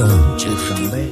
Душанбе.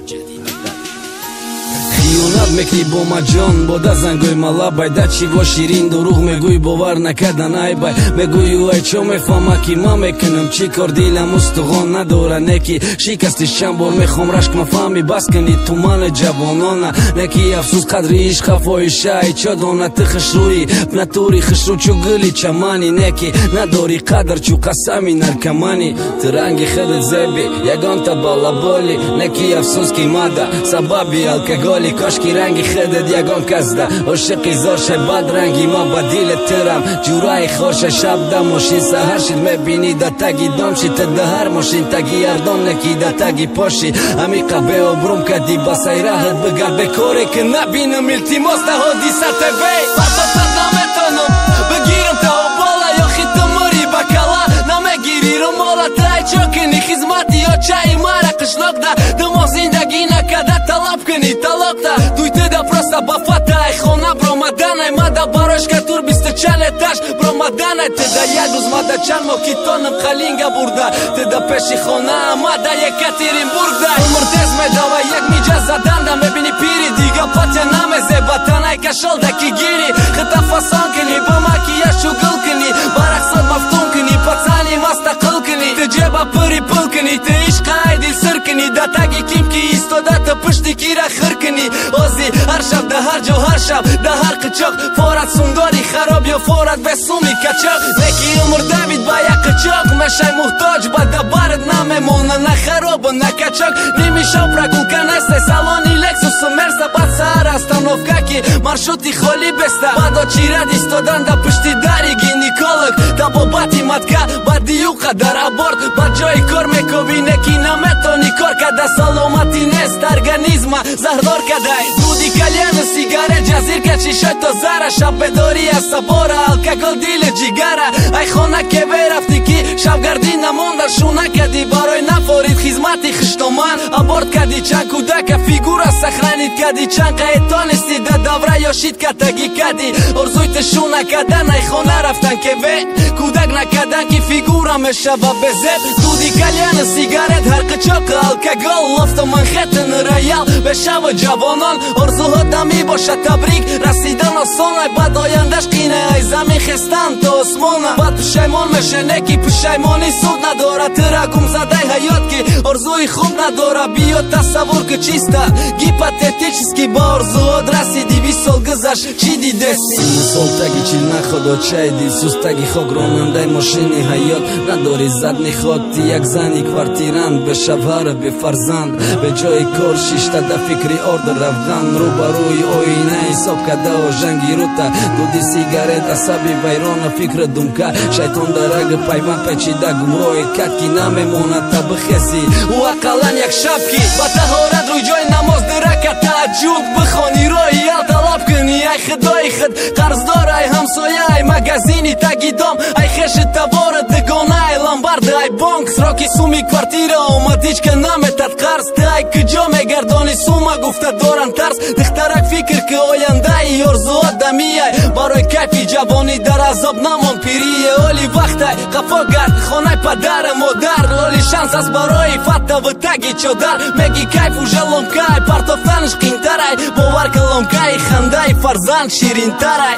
Хиёнат мекунӣ бо маҷон, бода зангои малабай, да чиво ширин дурӯғ мегӯй, бовар накардан айбай. Мегӯю ай чо мефаҳма ки ман мекунам чӣ кор, дилам устухон надора неки шикасти чанд бор мехом рашк мафаҳми, бас кунӣ тумани ҷавонона неки афсӯс қадри ишқ хафоиша ай чо дона ты хушрӯи натури хушрӯ чу гули чамани неки надори қадр чу қасами наркомани. Ту ранги худат зеби ягонта балаболи неки афсӯс ки мада сабаби алкоголи. Кошки ранги худат ягон касда ошиқи зор ше бад ранги ма ба дили тирам ҷураи хорша шаб да мошин саҳар шид мебинӣ да таги дом ши ту да ҳар мошин таги ардон неки да таги поши амиқа беобрум кади ба сайраҳат бигард бекоре ки набинам илтимос да Ҳодиса ТВ. Партофтат наметонам бигирам та обола ё хи ту мурӣ ба кала намегирӣ румола трай чо кунӣ хизмати ё чаи мара қишлоқда думо зиндагӣ накарда талаб кунӣ талоқта туй туда просто ба фата ай хона бромаданай мада барошка тур бисту чанд этаж бромаданай туда як рӯз мада чанд моҳ ки тонам қалинга бурда туда пеши хона мада Екатеринбургда. Умр тез медава як миҷа заданда мебини пири дига патя намезеба танай кашолда ки гири хита фасон кунӣ ба макияж шугул кунӣ барақсот мафтун кунӣ пацани мастақил кунӣ ту ҷеба пури пул кунӣ ту ишқа ай дил сир кунӣ да таги ким ки истода ту пушти кира хир кунӣ ози ҳар шаб да ҳар ҷо ҳар шаб да ҳар қичоқ форат сундори хароб ё форат бесуми качоқ неки умр давид ба як қичоқ мешай муҳтоҷ ба дабарат намемона на харобу на качок. Ними шаб прогулка несте салони Лексусу Мерса баъд саҳар остановка ки маршрути холӣ беста баъд очирад истодан да пушти дари гинеколог табобати матка баъд диюқа дар аборт ба ҷои кор мекобӣ неки наметонӣ кор када саломатӣ нест организма заҳрдор кадай. Дуди кальяну сигарет ҷазир качишой то зара шаббедорӣ аз сабора алкогол дили ҷигара ай хона ке верафтӣ ки шабгардӣ намонда шуна кадӣ барои нафорид хизмати хиштоман аборт кадӣ чанд кӯдака фигура сохранить кадӣ чанд қаетонистӣ да давра ёшид катагӣ кадӣ орзуи ту накардан ай хона рафтан кеве кӯдак накардан ки фигура мешава безеб. Дуди кальяну сигарет ҳар қичоқи алкогол лофту Манхэттен роял бешаву ҷавонон орзуҳо дамӣ бошад табрик расидан осонай баъд ояндаш қинай ай замин хестан то осмона баъд пушаймон меше неки пушаймонӣ суд надора тира гумзадаи ҳаёт ки орзуи хуб надора биё тасаввур ки чиста гипотетически ба орзуҳот расидӣ бист сол гузашт чӣ дидеси? Сол таги чил нахудо чай дилсӯз таги хок ронандаи мошини ҳаёт надори задни ход ти як зани квартирант бешавҳара бефарзанд бе ҷои кор шишта да фикри орд равған рӯбарӯи оина ҳисоб карда ожанги рута дуди сигарет асаби вайрона фикри думка шайтон дар раги пайванд печида гумроҳи кад ки намемонад та бихезӣ ӯ ақаллан як шаб ки ба таҳорат рӯи ҷои намоз ду ракат таҳаҷҷуд бихонӣ роҳи ҳал талаб кунӣ ай худои худ қарздор ай ҳамсоя ай магазини таги дом ай хеши тавора дугона ай ломбард ай бонк сроки суми квартира омад ҳичка наметад қарз ту ай куҷо мегардонӣ сума гуфта доран тарс духтарак фикр ки ояндаи орзуҳот дамияй барои кайфи ҷавонӣ дар азоб намон пирие оли вақтай қафо гард хонаи падару модар оли шанс аст барои фатаву таги чодар меги кайф уже ломкай партофтанаш қинтарай бовар ки ломкаи хандаи фарзанд ширинтарай.